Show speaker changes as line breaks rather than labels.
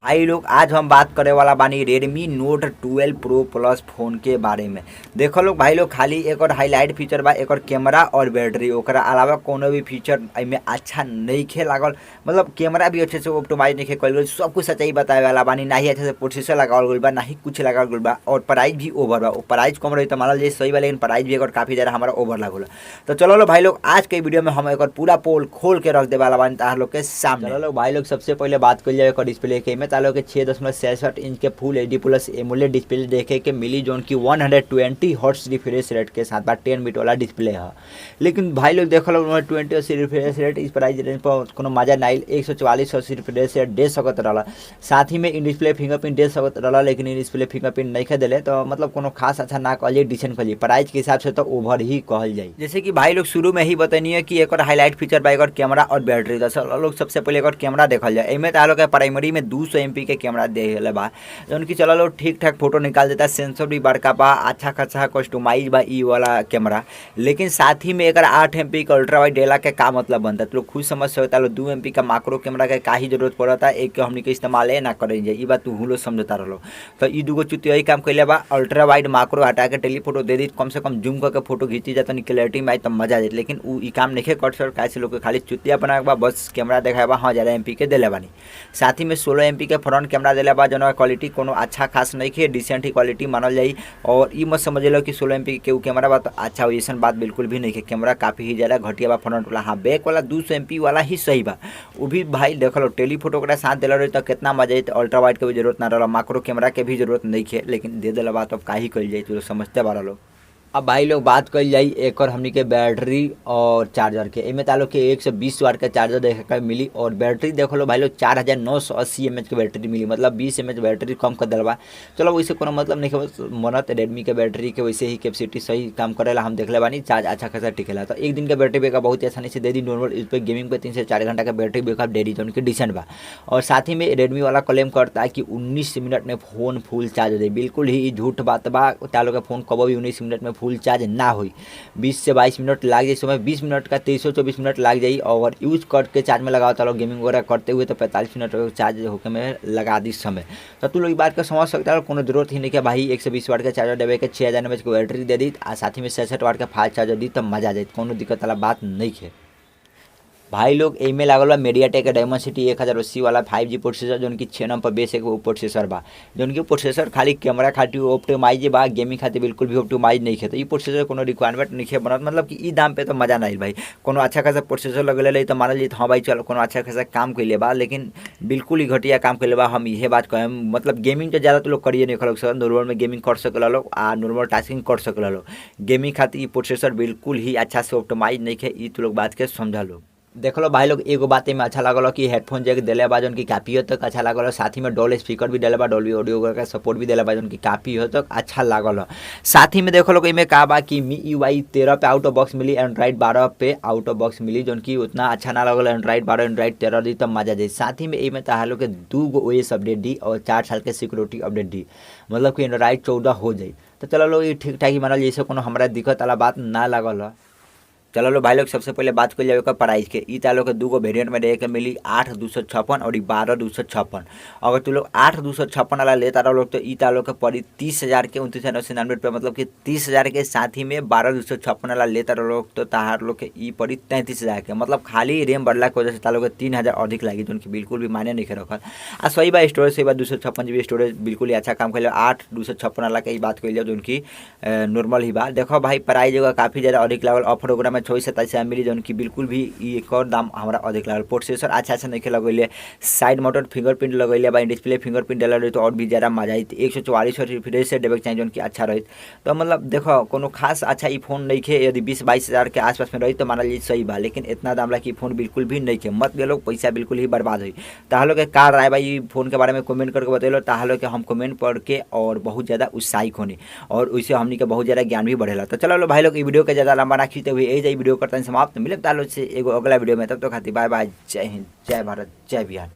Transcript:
भाई लोग, आज हम बात करे वाला बानी Redmi Note 12 Pro Plus phone के बारे में। देखो लोग भाई लोग, खाली एक और हाईलाइट फीचर बा एकर कैमरा और बैटरी, ओकरा अलावा कोनो भी फीचर एमे अच्छा नइखे लागल। मतलब कैमरा भी अच्छे से ऑप्टिमाइज नइखे कइल गइल, सब कुछ सच्चाई बतावे वाला बानी। ना ही अच्छे से प्रोसेसर लगावल गइल बा, ना ही कुछ लगावल गइल बा और प्राइस भी ओवर बा। प्राइस कम रही तो मानल जाई सही बा, लेकिन प्राइस भी एकर काफ़ी ज़्यादा हमारा ओवर लागल। तो चलो लो भाई लोग, आज के वीडियो में हम एकर पूरा पोल खोल के रख दे वाला बानी तार लोग के सामने। चलो लोग भाई लोग, सबसे पहले बात कइल जाए एकर डिस्प्ले के। एमे तार लोग के 6.66 इंच के full HD plus AMOLED display देखे के मिली, जोन की 120 हर्ट्ज रिफ्रेश रेट के साथ बा। 10 बिट वाला डिस्प्ले है। लेकिन भाई लोग देखल, 120 अस्सी रिफ्रेश रेट इस प्राइस रेंज पर कोनो मजा ना आइल। 144 अस्सी रिफ्रेश रेट दे सकत रहला, साथ ही में इन डिस्प्ले फिंगरप्रिंट दे सकत रहला, लेकिन इन डिस्प्ले फिंगरप्रिंट नहीं देले। तो मतलब कोनो खास अच्छा ना कहल जाए, डिसेंट कहल जाए, प्राइस के हिसाब से तो ओवर ही कहल जाए। जैसे कि भाई लोग शुरू में ही बतैनी है कि एकर हाईलाइट फीचर बा एकर कैमरा और बैटरी। तो लोग सबसे पहले एकर कैमरा देखल जाए। एमे तो लोग के प्राइमरी में 200 एमपी के कैमरा दे बा, जौन की चलो लोग ठीक ठाक फोटो निकाल देता। सेंसर भी बड़का बा, अच्छा खासा कस्टमाइज बा ई वाला कैमरा। लेकिन साथ ही में एकर 8 एमपी के अल्ट्रा वाइड डेला के का मतलब बनता, तो लोग खुद समझ सकता लोग। 2 एमपी का माक्रो कैमरा के का ही जरूरत पड़ता, एक के हमनी के इस्तेमाल ना करें जाए, ई बात तू लोग समझता रहो। तो ई दूगो चुतियाई काम कैले बा, अल्ट्रा वाइड माक्रो हटा के टेलीफोटो दे दी, कम से कम जूम करके फोटो खींची जाए तो क्लियरिटी में आई तो मजा आ जाए। लेकिन उ ई काम नहीं कर सक, काहे से लोग के खाली चुतिया बनावे बा, बस कैमरा देखाए बा, हाँ ज़्यादा एमपी के देले बानी। साथ ही में 16 एमपी के फ्रंट कैमरा देले बा, जौन क्वालिटी कोनो अच्छा खास नहीं है, डिसेंट ही क्वालिटी मानल जाई। और ई मत समझ लो कि 16 एमपी के कैमरा बा तो अच्छा हो, ऐसा बात बिल्कुल भी नहीं है। कैमरा काफ़ी ही ज़्यादा घटिया बा फ्रंट वाला। हाँ बैक वाला 200 एमपी वाला ही सही बा, वो भी भाई देख लो टेलीफोटो ओकरा साथ दिला रही तो कितना मजा आई। अल्ट्रा वाइड के भी जरूरत ना रहा, माक्रो कैमरा के भी जरूरत नहीं है, लेकिन दे दिला बा तो अब का ही कल जाए, तो समझते बारा लोग। अब भाई लोग बात कइल जाई एकर हमनी के बैटरी और चार्जर के। एमे तालो के 120 वाट के चार्जर देखे के मिली और बैटरी देखो लो भाई लोग 4980 एमएच के बैटरी मिली, मतलब 20 एमएच बैटरी कम कर दिल बा। चलो वैसे कोनो मतलब नहीं है, मनत रेडमी के बैटरी के वैसे ही कैपेसिटी सही काम करेला, हम देखले बानी चार्ज अच्छा खासा टिकेला। तो एक दिन के बैटरी बैकअप बहुत ही आसानी से दे दी। नॉर्मल इस पर गेमिंग पे 3 से 4 घंटा का बैटरी बैकअप दे दी, जो उनकी डिसेंट बा। और साथ ही में रेडमी वाला क्लेम करता है कि 19 मिनट में फ़ोन फुल चार्ज हो जाए, बिल्कुल ही झूठ बात बा। तालो के फ़ोन कबो भी 19 मिनट में फुल चार्ज ना हुई, 20 से 22 मिनट लाग जाए, समय 20 मिनट का 23-24 मिनट लाग जाए। और यूज करके चार्ज में लगाओ तो गेमिंग वगैरह करते हुए तो 45 मिनट चार्ज होके में लगा दी समय। तो तू लोग बात का समझ सकता है, कोनो जरूरत ही नहीं कि भाई 120 वाट के चार्जर देवे के 6000 एमएच के बैटरी दे दी आ साथ ही में 66 वाट का फास्ट चार्जर दी तो मजा आ जाए, कोनो दिक्कत वाला बात नहीं है। भाई लोग एमे लागल बा मीडियाटेक के डायमेंसिटी 1080 वाला 5G processor, जौन की 6 नंबर बेस एक प्रोसेसर बा, जौन की प्रोसेसर खाली कैमरा खातिर ऑप्टिमाइज बा, गेमिंग खातिर बिल्कुल भी ऑप्टिमाइज नहीं है। तो ई प्रोसेसर कोनो रिक्वायरमेंट नहीं है बनत, मतलब कि ई दाम पे तो मजा नहीं भाई। कोनो अच्छा खासा प्रोसेसर लगले रही तो मानल जाए हाँ भाई चलो कोनो अच्छा खासा काम कैले बा, लेकिन बिल्कुल ही घटिया काम कैले बा, हम इहे बात कहें। मतलब गेमिंग तो ज़्यादा तो लोग करिए नहीं खलोग सर, नॉर्मल में गेमिंग कर सकला लोग आ नॉर्मल टास्किंग कर सकला लोग। गेमिंग खातिर ई प्रोसेसर बिल्कुल ही अच्छा से ऑप्टिमाइज नहीं है, ई तो लोग बात के समझा लो। देख लो भाई लोग, एगो बात में अच्छा लागल कि हेडफोन जैक दिले बा जौन की काफ़ी हद तक अच्छा लागल, साथ ही में डॉल स्पीकर भी दिले बा, डॉल्बी ऑडियो का सपोर्ट भी दिले बा जौन की काफ़ी हद तक अच्छा लागल। साथ ही में देख लो इमें का बा कि मी UI 13 पे आउट ऑफ बॉक्स मिली, एंड्रॉइड 12 पे आउट ऑफ बॉक्स मिली, जौन की उतना अच्छा ना लगल। एंड्रॉइड 12 एंड्रॉइड 13 दी तब मजा जाए। साथ ही में एमें तहार लोग के 2 गो OS update दी और 4 साल के सिक्योरिटी अपडेट दी, मतलब कि एंड्रॉइड 14 हो जाए। तो चलो लोग ये ठीक ठाक ही मानल, जैसे कोनो हमारा दिक्कत वाला बात ना लागल। चलो लो भाई लोग, सबसे पहले बात कर जाए प्राइस के। ई तालो के 2 गो वेरिएंट में देखे के मिली, 8,256 और 12,256। अगर तू लोग 8,256 वाला लेता रहो लोग तो ई तालो के पड़ी 30,000 के 29,999 रुपये, मतलब कि 30,000 के। साथ ही में 12,256 वाला लेता रहो लोग तो ताहार लोग के ई पड़ी 33,000 के, मतलब खाली रैम बढ़ला के वजह से तालो के 3,000 अधिक लगी, जो बिल्कुल भी मायने नहीं रखल। आ सही बा स्टोरेज, सही बा 256 GB storage बिल्कुल ही अच्छा काम कर। 8,256 वाला के बात कर जो उनकी नॉर्मल ही बा। देखो भाई प्राइस काफ़ी ज़्यादा अधिक लागल, ऑफर वगैरह में 26-27 मिली, जौन की बिल्कुल भी एक और दाम हमारा अधिक लागल। प्रोसेसर अच्छा अच्छा नहीं लगैले, साइड मोटर फिंगरप्रिंट लगैले बा, डिस्प्ले फिंगरप्रिंट डाल रही तो और भी ज़्यादा मजा आई। 144 रिफ्रेश देवे के चाहिए जौन की अच्छा रही। तो मतलब देखो कोनो खास अच्छा ई फोन नहीं है, यदि 20-22 हज़ार के आसपास में रही तो मानल जाए सही बा, लेकिन इतना दाम ला कि फोन बिल्कुल भी नहीं है, मत ले लोग, पैसा बिल्कुल ही बर्बाद हुई। ताहलो के का राय भाई फोन के बारे में कमेंट करके बतैलो, ताहलो के हम कमेंट पढ़ के और बहुत ज़्यादा उत्साहित होनी और उससे हमनी के बहुत ज़्यादा ज्ञान भी बढ़ेला। तो चलो भाई लोग, वीडियो के ज़्यादा लंबा ना खींचते हुए यही वीडियो करते हैं समाप्त। मिले तालो से एगो अगला वीडियो में, तब तो खातिर बाय बाय, जय हिंद, जय भारत, जय बिहार।